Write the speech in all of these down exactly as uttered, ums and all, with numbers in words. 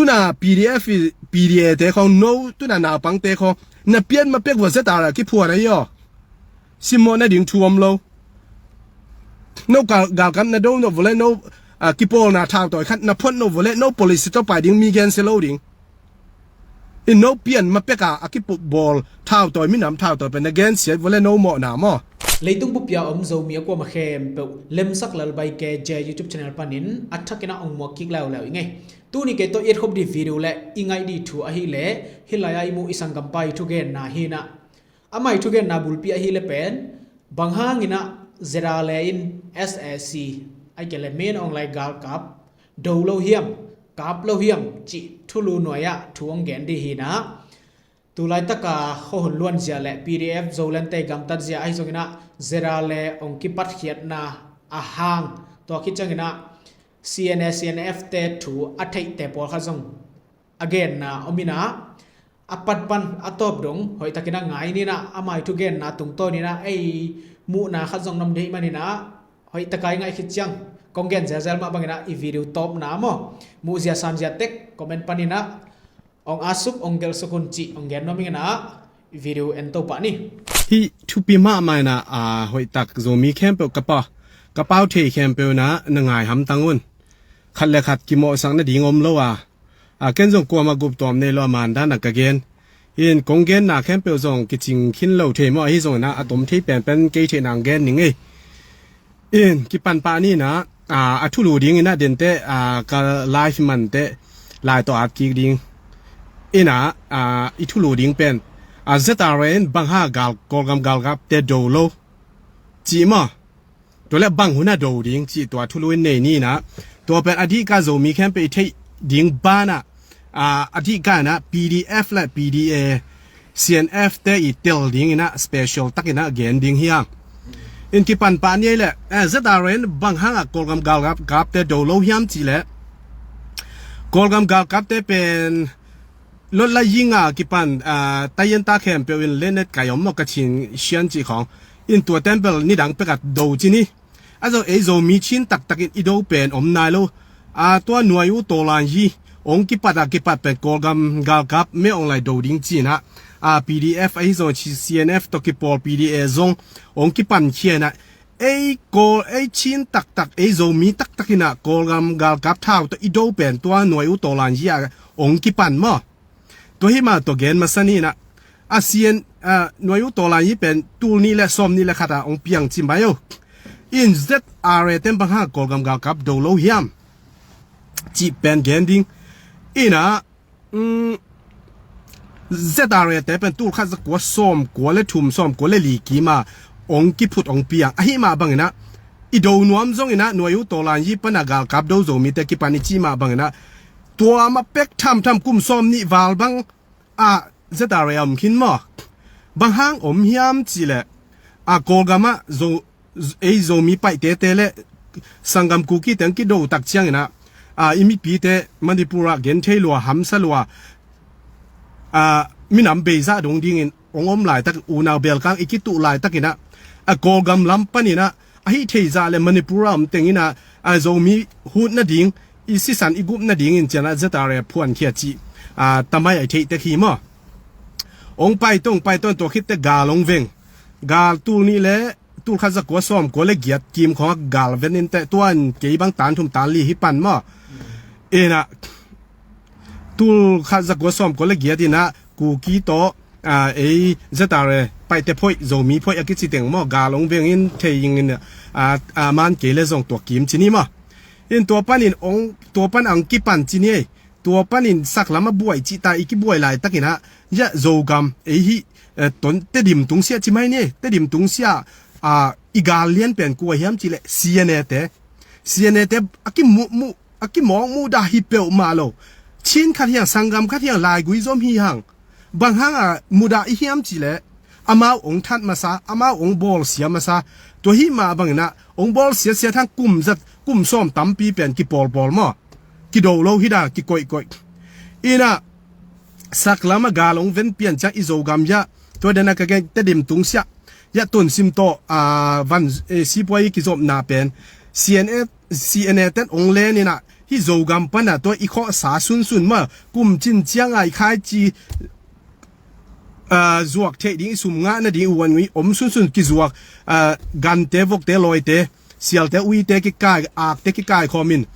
Tuna P D F i, P D A te khawng, no tuna naupangte khawng na pian ma pek vua Z R a kiphuan ahi aw. Simmawh nading thu om lo. No gal, galkap na do no vua le no, a, kipawlna thautawi khat na phot no vua le no policy tawh pai ding, mi gensia lo ding. In no pian ma pek a, a kibawl thautawi, minam thautawi pen na gensia vua le no mawhna maw. Leitung bupia om Zomi a kuama khempeuh Lemsak Lalbai K J YouTube channel panin a thakin a ong muak kik leuleu i ngei. Tuni kei tawh i et khop dih video le i ngaih dih thu ahih leh, hih lai-a i muh i sanggampa i thugenna hi-in ah, amah i thugenna bulpi ahih leh pen, bang hangin ah Z R le in S A C, ahih kei leh Min Aung Hlaing galkap do lo hiam, kap lo hiam cih thulu nuai-ah thu ong gen dih hi-in ah, tu laitaka khuahun luanzia le P D F Zolandte gamtatzia ahi zongin ah Z R le ong kipatkhiatna a hang, tua khit ciangin ah C N A, C N F te thu a theihte pawlkhat zong a genna om in ah, a pat pan a tawp dong hoihtakin a ngai ni-in ah, amah i thugenna tungtawn in ah ei muhna khat zong na om ding ahih manin ah, hoihtaka i ngaih khit ciang kong gen zelzel mah bangin ah i video tawpna maw, muhzia sanzia tek comment panin ah ong asuk, ong gelhsuk un cih ong gen nuam ing in ah, video en to pah ni. Hih thupi mahmah in ah, a, hoihtak Zomi khempeuh ka pa, ka pau thei khempeuh in ah na ngai hamtang un. Khat le khat kimawhsak nading om lo a, a, ken zong kuamah guptuam nei lo a, mandan a ka gen. In kong genna khempeuh zong kicing khin lo thei maw, ahi zongin ah a tom thei penpen kei theihna ong gen ning ei. In kipan pah ni-in ah, a, a thulu dingin ah dente, a, ka live mante lai tawh at kik ding. In ah, a, i thulu ding pen, a, Z R in bang hang gal, Kawlgam galkapte do lo cih maw, tua le bang hun a do ding cih tua thulu in nei ni-in ah, tua pen a dihka Zomi khempeuh i theih ding banah, a, a dihka in ah P D F le P D A, C N F te i tel dingin ah special takin ah gen ding hi hang. In kipan pah ni ei leh, eh, Z R in bang hang a Kawlgam galkap, kapte do lo hiam cih leh, Kawlgam galkapte pen Lawt la ying a kipan, ah, taiyan ta khempeuh in lenet kai om maw, Kachin, Shan cih khawng. In tua temple nidang pek a do ci ni. A zo ei Zomi Chin taktak in i do pen om nai lo. Ah, tua Nuai U Tawlan Yi ong kipat a kipat pen Kawlgam galkap Min Aung Hlaing do ding ci-in ah, ah, P D F ahi zong ci, C N F tawh kipawl P D A zong ong kipan khia-in ah, ei Kawl, ei Chin taktak, ei Zomi taktak in ah Kawlgam galkap thau tawh i do pen tua Nuai U Tawlan Yi a ong kipan maw. Tua hi mah tawh gen masa ni-in ah, a C N, ah, Nuai U Tawlan Yi pen tul nih le sawm nih le khat a ong piang ci mai o. In Z R A ten bang hang Kawlgam galkap do lo hiam cih pen gen ding. In ah, um, Z R A te pen tul khat za kua sawm kua le thum, sawm kua le li kim a ong kiphut ong piang. Ahi mah bangin ah, i do nuam zongin ah, Nuai U Tawlan Yi pan a galkap do Zomite kipan i cih mah bangin ah, tua mah pek thamtham kum sawm nih val bang ah Z R A om khin maw. Bang hang om hiam cih leh, a Kawlgam ah Zo, ei Zomi Paite te le sanggam Kuki teng kido tak ciangin ah, a, i mipite Manipur ah genthei lua, hamsa lua, a, minam beizah dong dingin ong om laitak, unau belkang i kituh laitakin ah, a Kawlgam lam panin ah, ahi thei zah le Manipur a om teng in ah, a Zomi hut nading, i sisan i gup nadingin cian ah Z R A phuan khia cih, a, tamai a i theih tek hi maw. Ong pai tawh, ong pai tawh, tua khit teh gal ong veng. Gal tul nih le tul khat za kua sawm kua le giat kim khawng ah gal ven in teh, tuan kei bang tan thum tan li hi pan maw. In ah tul khat za kua sawm kua le giat in ah Kuki tawh, a, ei Z R A Paite phoih, Zomi phoih a kici teng maw, gal ong veng in thei ing in, a, a, man kei le zong tua kim ci ni maw. In tua panin ong, tua pan ong kipan ci ni ei. Tua panin saklam a buai cih ta i kibuai laitakin ah, ya Zogam, ei hih, eh, ton Tedim tungsiah ci mai ni ei. Tedim tungsiah, a, i gal lian pen kua hiam cih leh C N A te. C N A te a kimuh, muh, a kimawk muhdah hi peuhmah lo. Chin khat hi hang, sanggam khat hi hang, laigui zom hi hang. Bang hang a muhdah i hiam cih leh, amau ong that masa, amau ong bawlsia masa. Tua hi mah bangin ah, ong bawlsia siat hang kum zat, kum sawm tampi pen kipawlpawl maw. Kido lo hi dah, kikoihkoih. In ah, saklam a gal ong ven pian ciang i Zogam ya, tua den a ka gen Tedim tungsiah, ya Tun Sim tawh, a, van, eh, sipuai kizopna pen, C N A, C N A ten ong len in ah, Hih Zogam pana tua i khawhsa sunsun mah, kum cin ciang ai khai ci, ah, zuak theih ding, i sum ngah nading i uan i om sunsun kizuak, ah, gante, vokte, lawite, sialte, uite kikai, akte kikai khawmin,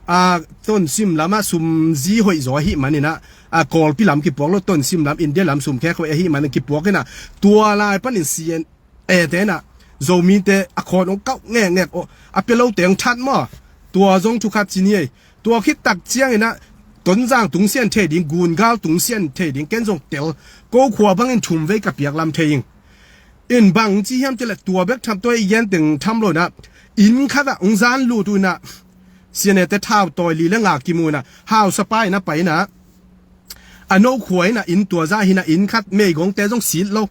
ah, Tonsim lamah sumzi hoih zaw ahih maninah, ah, Kawlpi lam kipuak lo, Tonsim lam, India lam sumkhek hoih ahih manin kipuak inah, tua lai panin sian ete inah, Zomite a khawn hong kauh ngekngek, a pia lote hong that maw? Tua zong thukhat ci ni ei. Tua khit tak cianginah, Tonzang tungsian thei ding, Gungal tungsian thei ding, ken zong tel, ko khua bangin thum vei ka piak lam thei ing. In bang ci hiam cih leh, tua bek tham, tua i gen teng tham lo inah, inn khatah hong zan lut uh inah, sianete thau tawi li le nga kimu inah, hausapa inah pai inah, a no khua inah, inn tua zah hi inah, inn khat meigongte zong sit lo.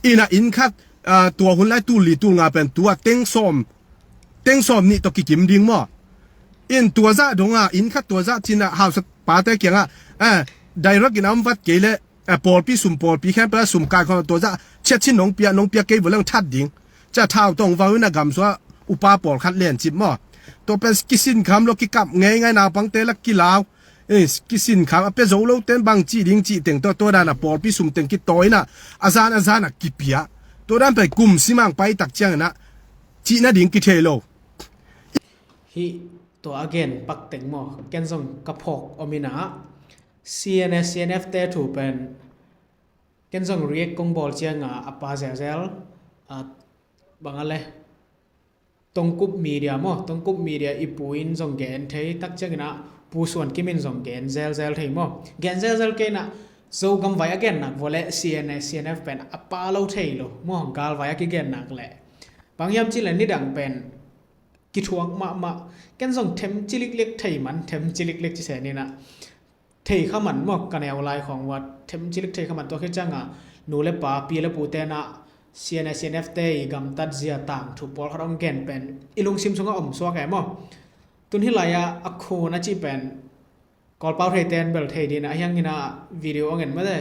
Inah inn khat, ah, tua hun lai tul li tul nga pen tua teng sawm, teng sawm nih tawh kikim ding maw? In tua zah dong a, inn khat tua zah ci inah, hausapate kiangah, eh, direct inah om vat kei leh, eh, pawlpi sum, pawlpi khempeuh a sum kaikhawm, tua zah ciat cin nong pia, nong pia kei vua leng that ding. Cia thau tawh hong vau inah, gamsua upa pawlkhat lencip maw? Tua pen kisinkham lo, kikap ngeingai, naupangte la kilau. Eh, kisinkham, a pia zo lote in bang ci ding cih teng tawh, tua dan a pawlpi sum teng kitawi inah, a zan a zan a kipia. Tua dan pen kum simang pai tak cianginah, cih nading kithei lo. Hih tua a gen pak teng maw, ken zong ka phawk om inah, C N A, C N F te thu pen ken zong react kong bawl cianga a pa zelzel, a, bang a le, Tongkup Media maw, Tongkup Media i pu in zong gen thei tak cianginah, Pu Suan Kim in zong gen zelzel thei maw. Gen zelzel kei inah, Zogam vai a gen nak vua le C N A, C N F pen a pa lo thei lo maw, galvai a kigen nak le. Bang hiam cih le nidang pen kithuak mahmah, ken zong them ciliklik thei man, them ciliklik ci se ni inah, thei kha man maw, ka neu lai khawng uah them cilik thei kha man. Tua khit cianga nu le pa, pi le pu tenah C N A, C N F te i gamtat zia tangthu pawlkhat hong gen pen i lungsim sungah om suak e maw. Tun hih lai-ah a khun a cih pen Kawlpau thei ten bel thei ding a hiang inah, video a ngen mate.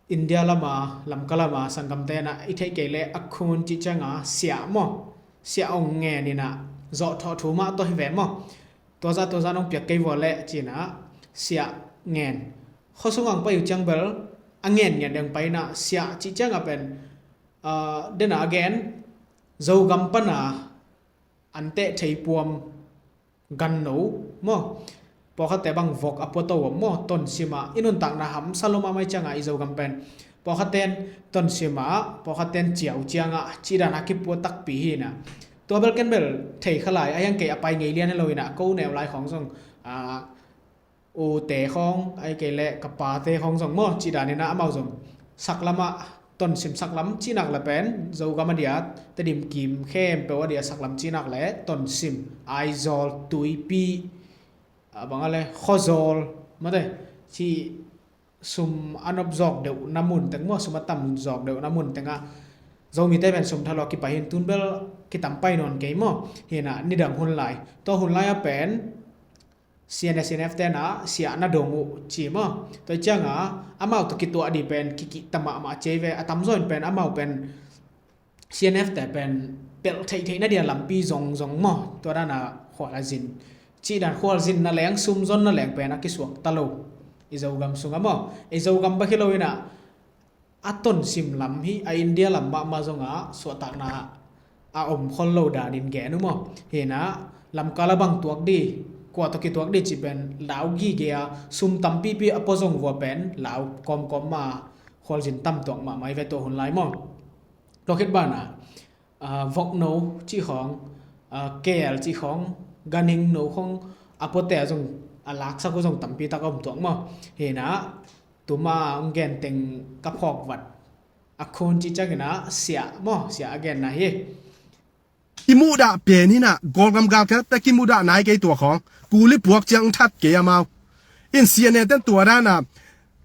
India lama, Lamka lama sanggam tenah i theih kei leh a khun cih cianga siah maw, siah hong ngen inah, zawhthawh thu mah tawh hi ve maw. Tua zah, tua zah nong piak kei vua leh ci inah siah ngen. Khuasung ang pai uh ciang bel a ngen ngen deng pai inah, siah cih cianga pen, ah, denah a gen, Zogam pana an teh thei puam ganno maw. Pawlkhatte bang vok a puato om maw, Tonsim ah i nuntakna hamsa lo mahmah cianga i Zogam pen, pawlkhatten Tonsim ah, pawlkhatten Ciau ciangah cih dan a kipua takpi hi inah. Tua bel ken bel thei kha lai, a hiang kei a pai ngei lian hi lo inah, ko neu lai khawng zong, ah, ute khawng, ahih kei leh ka pate khawng zong maw, cih dan inah amau zong saklam ah, Tonsim saklam cih nak le pen Zogam a dia, Tedim kim khempeuh a dia saklam cih nak le Tonsim, Aizawl, Tuipi, a bang a le Khawzawl mate, cih sum a nop zawk deuhna mun teng maw, sum a tam zawk deuhna mun tengah Zomite pen sum thalawh kipai hi in, tun bel kitam pai nawn kei maw. Hi inah nidang hun lai, tua hun lai-ah pen C N A, C N F tenah siah na dong uh ci maw. Tua cianga amau tawh kituah dih pen kikihta mahmah ci ve. A tamzaw in pen amau pen C N F te pen pelh theihtheih na dia lampi zongzong maw, tua dana khual a zin, cih dan khualzinna leng, sumzonna leng pen a kisuakta lo i Zogam sungah maw. I Zogam bek hi lo inah, a Tonsim lam hi, a India lam mahmah zongah suahtakna a om khol lo danin gen uh maw. Hi inah Lamka la bang tuak dih, kua tawh kituak dih cih pen lau gige a, sum tampipi a pua zong vua pen lau kawmkawm mah, khualzin tam tuak mahmah hi ve tua hun lai maw. Tua khit banah, ah, vokno cih khawng, ah, kel cih khawng, ganhingno khawng a puate a zong a laksak uh zong tampi tak a om tuak maw. Hi inah tuma hong gen teng ka phawk vat, a khun cih cianginah siah maw, siah a genna hi. Kimuhdah pen hi inah, Kawlgam galkhialte kimuhdah nai kei tua khawng. Kuli puak ciang hong that kei amau. In C N A ten tua dana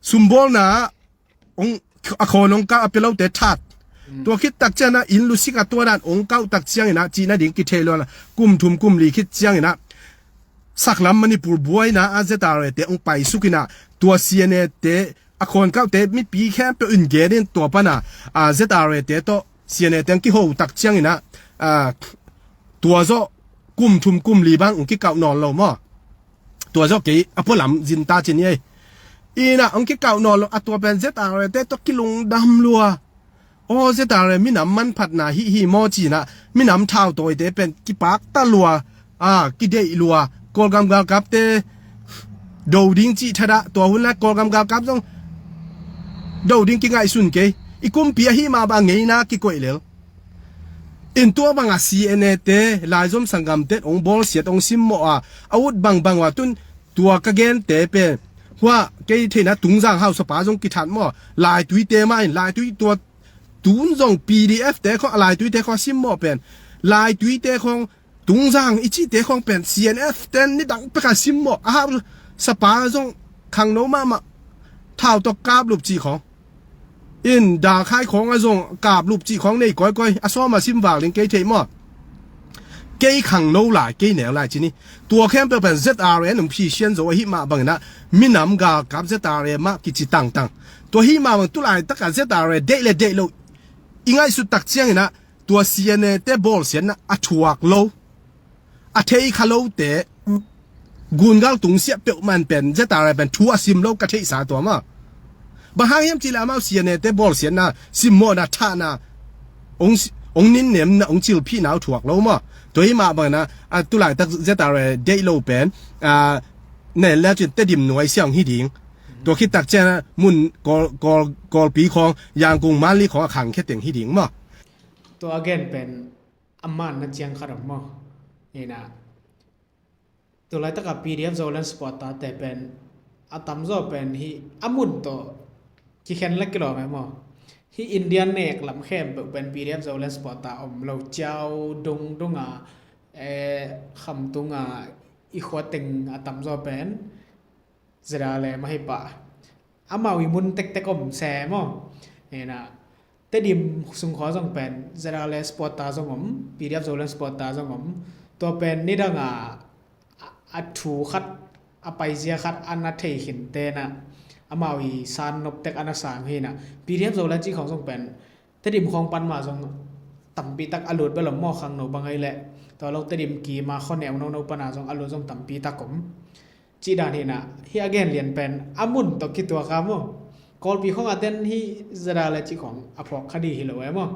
sumbawlna hong, a khawn hong kah, a pia lote that. Tua khit tak cianginah inn lusik a tua dan hong kah uh tak cianginah cih nading kithei lo inah, kum thum kum li khit cianginah saklam Manipur buaina a Z R A te hong paisuk inah, tua C N A te a khawn kahte mipi khempeuh in gen in, tua pana, a, Z R A te tawh C N A te hong kiho uh tak cianginah, a, tua zawh kum thum kum li bang hong kikauh nawn lo maw? Tua zawh kei a pualam zin ta ci ni ei. Ina hong kikauh nawn lo a, tua pen Z R A te tawh kilungdam lua. Aw, Z R A minam manphatna hih hi maw ci-in ah minam thautawite pen kipak ta lua, a, kideih lua. Kawlgam galkapte do ding cih thadah, tua hun lai Kawlgam galkap zong do ding kingaihsun kei. I kumpi ahih mah bang ngeina kikoih lel. In tua bangah C N A te, laizom sanggamte hong bawlsiat hong simmawh a, a ut bangbang uh a, tun tua ka gente pen, hua kei theihna Tungzang hausapa zong kithat maw? Laituite mah in, Laitui tua tun zong P D F te khawng, a Laituite khawng a simmawh pen, Laituite khawng, Tungzang i cihte khawng pen C N F ten nidang peka simmawh, a hausapa zong khangno mahmah, thau tawh kaplup cih khawng, in dalkhai khawng a zong kaplup cih khawng nei kawikawi, a sawm a sim vak ding kei thei maw? Kei khangno lai, kei neu lai ci ni. Tua khempeuh pen Z R A in hong phisian zo ahih mah bangin ah minam galkap Z R A mah kici tangtang. Tua ahih mah bang tulaitak a Z R A deih le deih loh i ngaihsut tak ciangin ah tua C N A te bawlsiatna a thuak lo, a thei kha lote, gungal tungsiah peuhmah in pen Z R A pen thu a sim lo ka theihsa tua maw? Bang hang hiam cih leh amau C N A te bawlsiatna, simmawhna, thahna, hong si-, hong ninnemna, hong cilphihna uh thuak lo maw? Tua ahih mah bangin ah, a, tulaitak Z R A deih lo pen, a, na en le cin Tedim nuai sia hong hi ding. Tua khit tak ciangin ah mun Kawl, Kawl, Kawlpi khawng, Yangon, Mandalay khawng a khangkhia teng hi ding maw? Tua a gen pen a manna ciang khat om maw? Ina, tulaitaka P D F Zoland supporter te pen a tamzaw pen hih a mun tawh kikhen la kilawm e maw? Hih India nek lam khempeuh pen P D F Zoland supporter om lo, Ciau dung dunga, eh, Khamtunga, i khua teng a tamzaw pen Z R A mah hi pah. Amau i mun tektek om se maw? Ina, Tedim sung khawng zong pen Z R A supporter zong om, P D F Zoland supporter zong om. Tua pen nidanga a, a thu khat, a paizia khat a na thei khin tena, amau i san nop tek a na sang hi na. P D F Zoland cih khawng zong pen Tedim khawng pan mah zong tampi tak a lut bel om maw, khangno bang ei leh. Tua lo Tedim kima khuaneu nono pana zong a lut zong tampi tak om. Cih dan hi na, hih a gen lian pen a mun tawh kituak a maw? Kawlpi khawng a ten hih Z R A cih khawng a phawk kha ding hi lo e maw?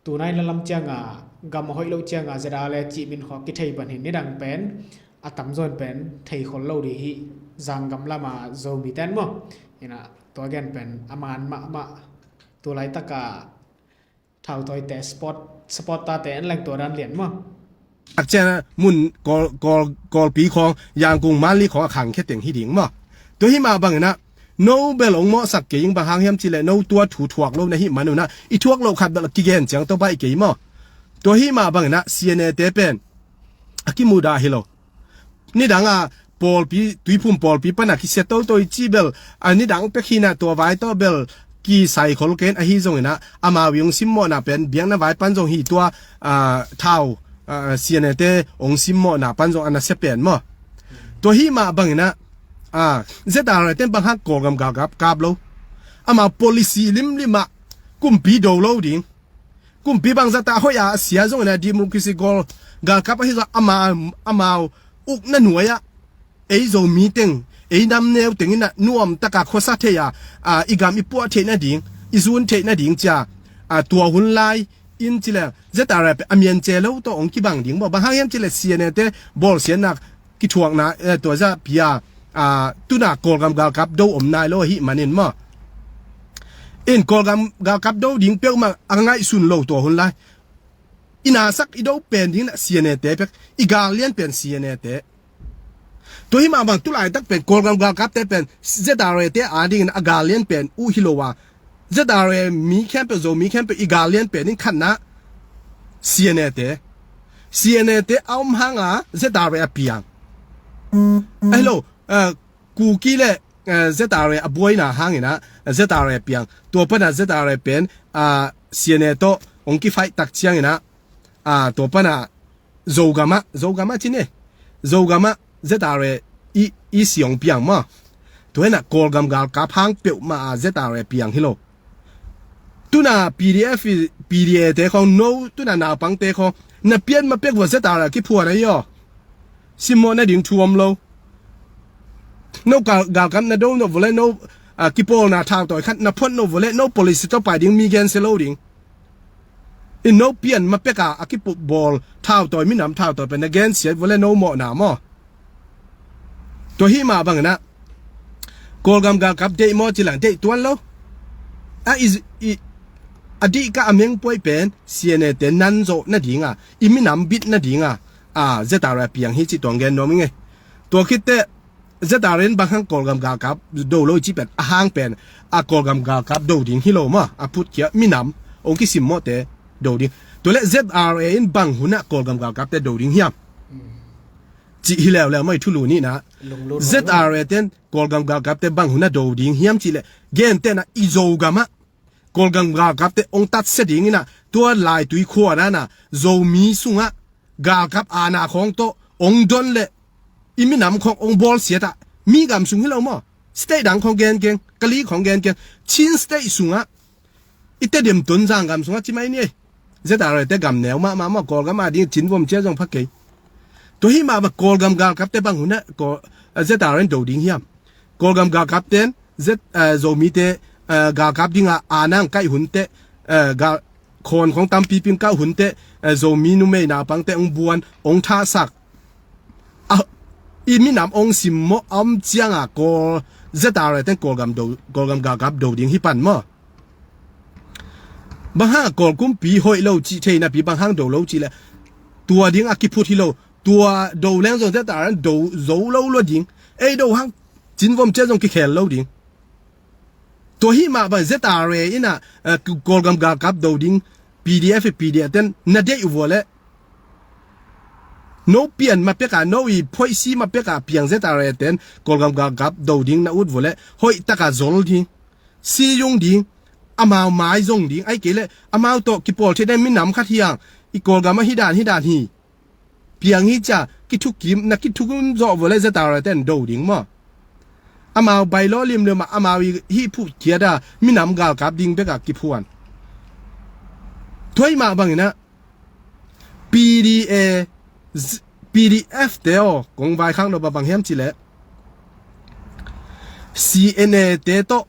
Tunai na lam cianga, gam a hoih loh cianga Z R A cih min khawng kithei pan hi, nidang pen a tamzaw in pen thei khol lo ding hi, zanggam lama Zomi ten maw? Hi na, tua gen pen a man mahmah. Tulaitaka thautawite support, supporter te en leng tua dan lian maw? Akciana mun Kawl, Kawl, Kawlpi khawng, Yangon, Mandalay khawng a khangkhia teng hi ding maw? Tua hih mah bangin ah no bel hong mawhsak kei ing, bang hang hiam cih leh no tua thu thuak lo na hih manun ah i thuak loh khat bel a kigen ciang tawh baih kei maw? Tua hih mah bangin ah C N A te pen a kimudah hi lo. Nidanga pawlpi, Tuiphum pawlpi pana kisia toto i cih bel, a, nidang pek hi na, tua vai tawh bel kisai khol kei in, ahi zongin ah amau i hong simmawhna pen biakna vai pan zong hi, tua, a, thau, a, C N A te hong simmawhna pan zong a nasia pen maw? Tua hih mah bangin ah, a, Z R A ten bang hang Kawlgam galkap kap lo? Amau policy limlim ah kumpi do lo ding. Kumpi bangzah ta hoih a sia zongin ah democracy gawl galkap ahi zong ama, amau ukna nuai-ah ei Zomi teng, ei nam neu teng in ah nuamtaka khuasa thei a, a, i gam i puah theih nading, i zun theih nading cia, a, tua hun lai in ci leng Z R A pen a miance lo tawh hong kibang ding maw? Bang hang hiam cih leh C N A te bawlsiatna kithuakna, eh, tua zah pia, a, tuna Kawlgam galkap do om nai lo ahih manin maw? In Kawlgam galkap do ding peuhmah a ngaihsun lo tua hun lai. I nasak i do pen ding na C N A te pek, i gal lian pen C N A te. Tua hih mah bang tulaitak pen Kawlgam galkapte pen Z R A te a dingin a gal lian pen uh hi lo a, Z R A mi khempeuh, Zomi khempeuh i gal lian pen in khatna C N A te. C N A te a om hanga Z R A a piang. Ahi lo, eh, Kuki le, eh, Z R A a buaina hangin ah Z R A a piang. Tua pana Z R A pen, ah, C N A tawh hong kifaih tak ciangin ah, ah, tua pana Zogam ah, Zogam ah ci ni. Zogam ah Z R A i, i si hong piang maw? Tua hi na Kawlgam galkap hang peuhmah a Z R A piang hi lo. Tuna P D F i, P D A te khawng no, tuna naupangte khawng Na pian ma pek vua Z R A kiphuan ahi aw. Simmawh nading thu om lo. No gal, galkap na do no vua le no, ah, kipawlna thau tawi khat na phot no vua le no policy tawh pai ding mi gen sia lo ding. In no pian ma pek a, a kipuh bawl thau tawi, minam thau tawi pen na gen sia vua le no mawhna maw. Tua hi mah bangin ah Kawlgam galkap deih maw ci leng deih tuan lo. A i, i, a dih ka a meng puai pen C N A te nan zawh nading a, i minam bit nading a, a, Z R A piang hi cih tuang gen nuam ing ei. Tua khit teh Z R A in bang hang Kawlgam galkap do lo i cih pen, a hang pen a Kawlgam galkap do ding hi lo maw, a phutkhia minam ong kisimmawhte do ding. Tua le Z R A in bang hun ah Kawlgam galkapte do ding hiam? Cih hi leuleu maw i thulu nihna. Lunglut Z R A ten Kawlgam galkapte bang hun ah do ding hiam cih leh, gentehna i Zogam ah Kawlgam galkapte ong tatsia ding in ah, tua Laitui khua dan ah Zomi sungah galkap aana khawng tawh ong don leh i minam khawng ong bawlsiat ah, mi gam sung hi lo maw, state dang khawng gen keng, Kali khawng gen keng, Chin State sungah i Tedim, Tonzang gam sungah ci mai ni ei. Z R A te gam neu mahmah maw, Kawlgam a ding Chin vom cia zong pha kei. Tua hi mah bang Kawlgam galkapte bang hun ah Kawl, eh, Z R A in do ding hiam? Kawlgam galkapte in Z, eh, Zomite, eh, galkap ding a, a nang kaih hun teh, eh, gal, khawn khawng tampi ping kah hun teh, eh, Zomi numei naupangte ong buan, ong thahsak. A, i minam ong simmawh a om ciang a Kawl, Z R A ten Kawlgam do, Kawlgam galkap do ding hi pan maw. Bang hang Kawl kumpi hoih lo cih thei napi bang hang do lo cih leh, tua ding a kiphut hi lo, tua do leng zong Z R A in do zo lo lua ding. Ei do hang Chin vom cia zong kikhel lo ding. Tua hi mah bang Z R A in ah, eh, Kawlgam galkap do ding, P D F, P D F ten na deih uh vua leh, no pian ma pek a, no i phoih si ma pek a piang Z R A ten Kawlgam galkap do ding na ut vua leh, hoih tak a zol ding, si zong ding, amau mai zong ding, ahih kei leh amau tawh kipawl thei den minam khat hi hang, i Kawlgam ah hi dan hi dan hi. Piang hi cia, kithukim, na kithukim zawh vua leh Z R A ten do ding maw. Amau bailo limlim ah, amau i hih phutkhia da, minam galkap ding bek a kiphuan. Tua hi mah bangin ah, P D A, Z-, P D F te aw, kong vaikhak nop a bang hiam cih leh, C N A te tawh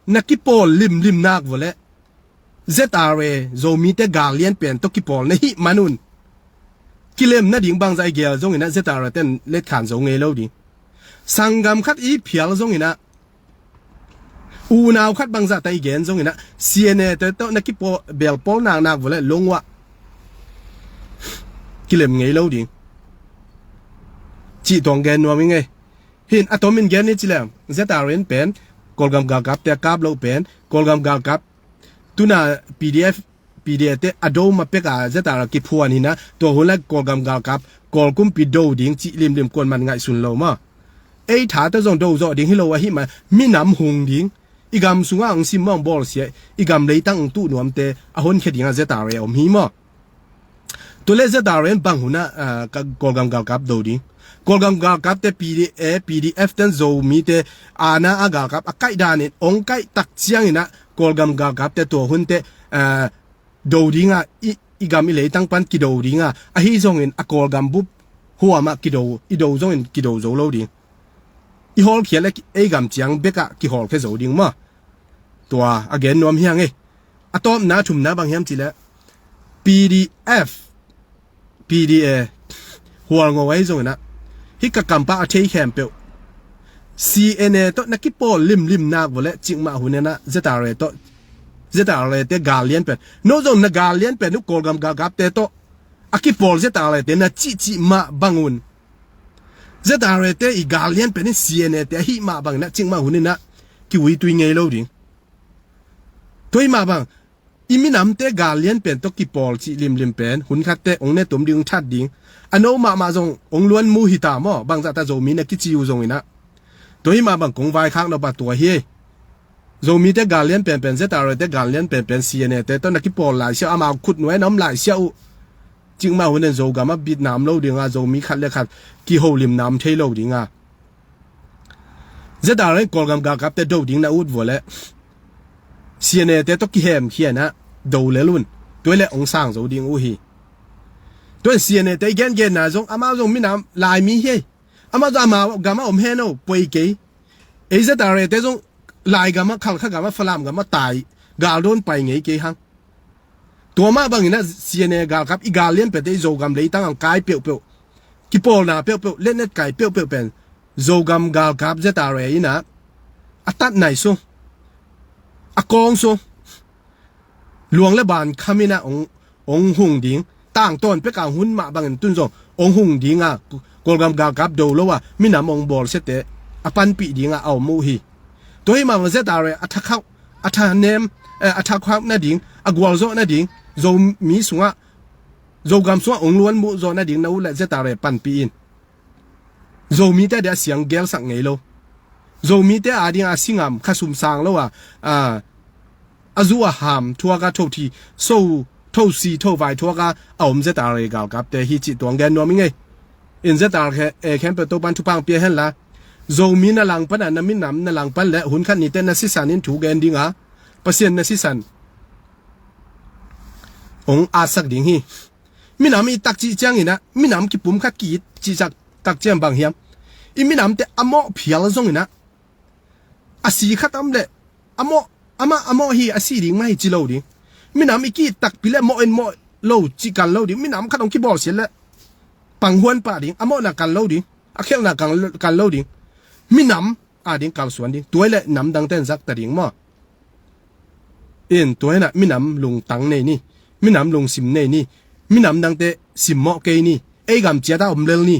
na kipawl limlim nak vua leh, Z R A, Zomite gal lian pen tawh kipawl na hih man un, kilem nading bangzah i gel zongin ah Z R A ten letkhan zo ngei lo ding. Sanggam khat i phial zongin ah, unau khat bangzah ta i gen zongin ah, C N A te tawh na kipawl, belpawl nak nak vua leh long uah kilem ngei lo ding. Cih tuang gen nuam ing ei. Hin a tomin gen ni ci leng, Z R A in pen, Kawlgam galkapte a kap loh pen, Kawlgam galkap, tuna P D F, P D F te a do ma pek a Z R A kiphuan hi na, tua hun lai Kawlgam galkap, Kawl kumpi do ding cih limlim kuaman ngaihsun lo maw. Ei tha tawh zong do zawh ding hi lo ahih man, minam hung ding, i gam sungah hong simmawh hong bawlsia, i gam leitang hong tuh nuamte a honkhia dingah Z R A om hi maw. Tua leh Z R A in bang hun ah, ah, ka, Kawlgam galkap do ding. Kawlgam galkapte P D A, P D F ten Zomite aana a galkap a kaih danin hong kaih tak ciangin ah Kawlgam galkapte tua hun teh, ah, do ding a, i, i gam i leitang pan kido ding a, ahi zongin a Kawlgam bup huam ah kido, i do zongin kido zo lo ding. I hawlkhia leh ei gam ciang bek ah kihawlkhia zo ding maw. Tua a gen nuam hi hang ei. A tawpna, thumna bang hiam cih leh, P D F, P D A, Hualngo ahi zongin ah, hih ka kampau a thei khempeuh, C N A tawh na kipawl limlim nak vua leh cikmah hun in ah Z R A tawh, Z R A te gal lian pen, no zong na gal lian pen uh Kawlgam galkapte tawh a kipawl Z R A te na cihcih mah bang un, Z R A te i gal lian pen in C N A te ahih mah bangin ah cikmah hun in ah kiuitui ngei lo ding. Tua hi mah bang, i minamte gal lian pen tawh kipawl cih limlim pen hun khat teh hong ne tum ding, hong that ding. A no mahmah zong hong luan mu hi ta maw, bangzah ta Zomi na kici uh zongin ah. Tua hi mah bang kong vaikhak nop a tua hi. Zomite gal lian penpen, Z R A te gal lian penpen, C N A te tawh na kipawl laisiah uh, amau khut nuai na om laisiah uh, cikmah hun in Zogam ah bitnam lo ding a, Zomi khat le khat kiholimnam thei lo ding a. Z R A in Kawlgam galkapte do ding na ut vua leh, C N A te tawh kihemkhia in ah do lel un. Tua leh hong sang zo ding uh hi. Tua in C N A te i gengenna zong, amau zong minam Laimi hi ei. Amau zong amau gam a om hen o, poi kei. Ei ZRA te zong Lai gam a, Khalkha gam a, Falam gam a tai, galdawn pai ngei kei hang. Tua mah bangin ah C N A galkap i gal lianpiate i Zogam leitang ang kai peuhpeuh, kipawlna peuhpeuh, letnet kai peuhpeuh pen Zogam galkap ZRA in ah a tat nai sung, a kawng sung, luang le ban kham in ah hong, hong hung ding. Tangtawn pek a hong hun mah bangin tun zong hong hung ding a, Kawlgam galkap do lo a minam hong bawlsiate a panpih ding a a om uh hi. Tua hi mah bang ZRA a thakhauh, a thanem, eh, a thakhauh nading, a gualzawh nading, Zomi sungah, Zogam sungah hong luan muh zawh nading na uh le ZRA panpih in. Zomite a dia siang gelsak ngei lo. Zomite a ding a singam khasum sang lo a, a, a zu a ham thuak a, thothi, so, thosi, thovai thuak a, a om ZRA galkapte hi cih tuang gen nuam i ngei. In ZRA khempeuh Topan thupha pia hen la. Zomi na langpan a, na minam na langpan le hun khat nite na sisan in thu gen ding a, Pasian na sisan hong atsak ding hi. Minam i tak cih ciangin ah, minam kipum khat ki-it cih cak tak ciang bang hiam? I minamte a mawh phial zongin ah, a si khat om le, a mawh, amah a mawh hi, a si ding mah hi ci lo ding. Minam i ki-it takpi le mawh in mawh lo cih kal lo ding. Minam khat hong kibawlsia le panghuan pah ding, a mawhna kal lo ding, a khelhna kal, kal lo ding. Minam a ding kalsuan ding. Tua hi le namdangte in zakta ding maw? In tua hi na minam lungtang nei ni, minam lungsim nei ni, minam dangte simmawh kei ni, ei gam ciat a om lel ni.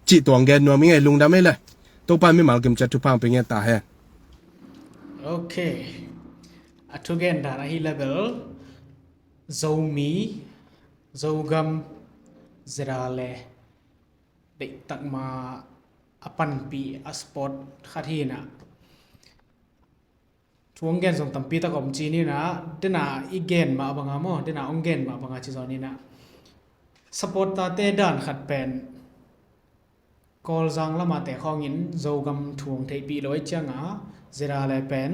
Cih tuang gen nuam i ngei. Lungdam ei le. Topan mimal kim ciat thupha pia ngen ta hen. Ok. A thugen dan ahi le bel Zomi, Zogam, ZRA le deihtak ma a panpih a support khat hi na. Thu hong gen zong tampi tak om ci ni na, dena i gen mah banga maw, dena hong gen mah banga ci zaw ni na. Supporter te dan khat pen Kawlzang lama te khawngin Zogam thu hong theihpih lo i cianga, ZRA le pen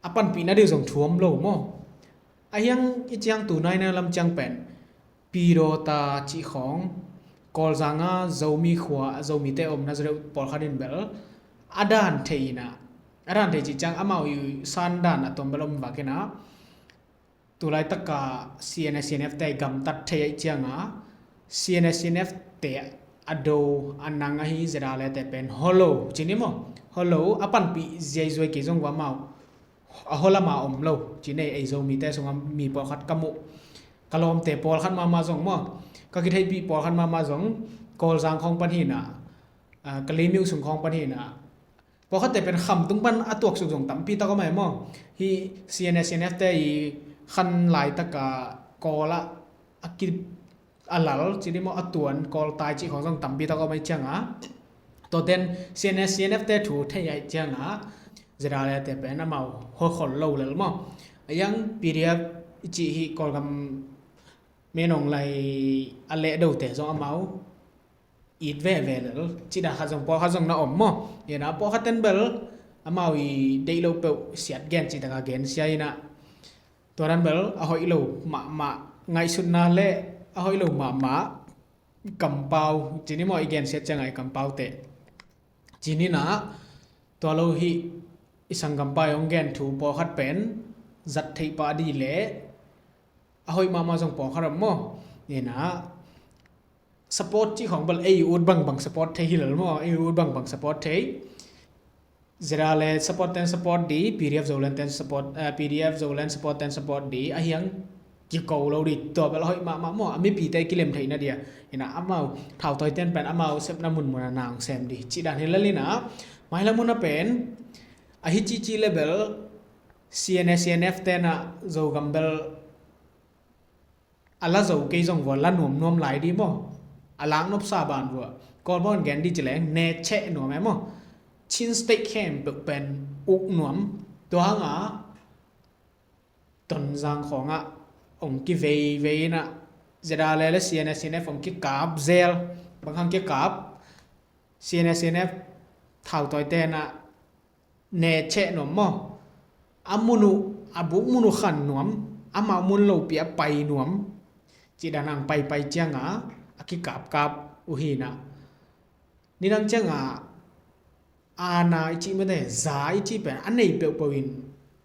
a panpih na ding zong thu om lo maw? A hiang i ciang tu nai na lam ciang pen Pidawta cih khawng, Kawlzang a Zomi khua, Zomite omna zaw deuh pawlkhat in bel a dan thei ina, a dan thei cih ciang amau i san dan a tuam bel om vak ina. Tulai taka CNA CNF te gamtat thei aih cianga, CNA CNF te a do a nang ahi ZRA le te pen hollow cini maw? Hollow a panpih ziaizuai kei zong vua mau. A holama om lo cini ei Zomite sunga mi pawlkhat ka muh, ka lawmte pawlkhat mahmah zong maw, ka kitheihpih pawlkhat mahmah zong Kawlzang khawng pan hina, ka limyuh sung khawng pan hina. Pawlkhatte pen khamtung pan a tuaksuk zong tampi tak om ai maw? Hi CNA CNF te i khan laitaka Kawl ah a ki a lal cini maw, a tuan Kawl tai cih khawng zong tampi tak om ai cianga. Tuaten CNA CNF te thu thei ai cianga, ZRA le te pen amau hokhol lo lel maw? A yang PDF i cih hi Kawlgam menong lai a lehdote zong amau it veve lel. Cih dan khat zong pawlkhat zong na om maw? Ina pawlkhat ten bel amau i deih lo peuh siat gen cih taka gensia ina. Tua dan bel a hoih lo mahmah ngaihsutna le a hoih lo mahmah kampau cini maw, i gensiat cianga i kampau te cini na. Tua lo hi i sanggampa i hong gen thu pawlkhat pen zat theih pah dih le a hoih mahmah zong pawlkhat om maw? Ina support cih khawng bel ei ut bangbang support thei hi lel maw? Ei ut bangbang support thei. ZRA le support ten support di, PDF Zoland ten support, eh, PDF Zoland support ten support di, a hiang kiko lo di, tua bel a hoih mahmah maw? A mipite kilem theihna dia. Ina amau thautawi ten pen amau sepna munmuna na hong sem di cih dan hi lel ina. Mailam huna pen a hi cihcih le bel CNA CNF tena Zogam bel a la zo kei zong vua la nuamnuam lai di maw? A lak nopsa ban vua Kawlbawn gen di cileng ne cheh nuam e maw? Chin State khempeuh pen uk nuam. Tua hanga Tonzang khawngah hong kiveivei inah ZRA le le CNA CNF hong kikap zel. Bang hang kikap? CNA CNF thautawi tenah ne cheh nuam maw? A mun uh, a buk mun uh khan nuam, amau mun lopi a pai nuam. cih dan hang paipai cianga a kikapkap uh hi na. Nidang cianga aana i cih mate, za i cih pen a nei peuhpeuh in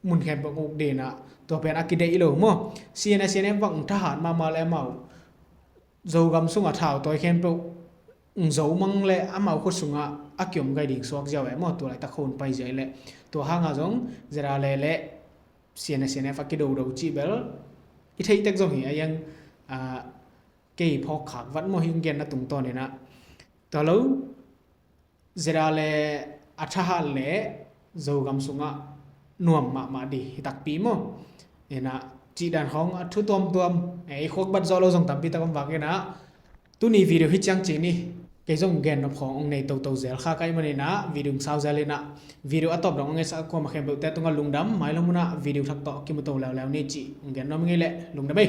mun khempeuh uk dena, tua pen a kideih lo maw. C N F, C N F bang thahat mahmah le amau Zogam sunga thautawi khempeuh zo mang le amau khut sungah a kiom gai ding suak ziau e maw, tua laitak khon pai ziau le. Tua hanga zong ZRA le le C N F, C N F a kidodo cih bel i theih tek zong hi a yang, a, kei phawk khak vat maw hi ung genna tungtawn ina. Tua lo ZRA le a thahat le Zogam sungah nuam mahmah di hi takpi maw. Ina cih dan khawng a thu tuamtuam, e, i khuak bat zawh lo zong tampi tak om vak ina. Tuni video hi ciang ci ni, kei zong gen nop khawng ong nei toto zel kha kai manina video ong sau zel ina. Video a tawp dong ong ngeisa kuama khempeuh te tungah lungdam, mailom una video thak tawh kimu to leuleu ni cih ong gen nop ngei le lungdam ei.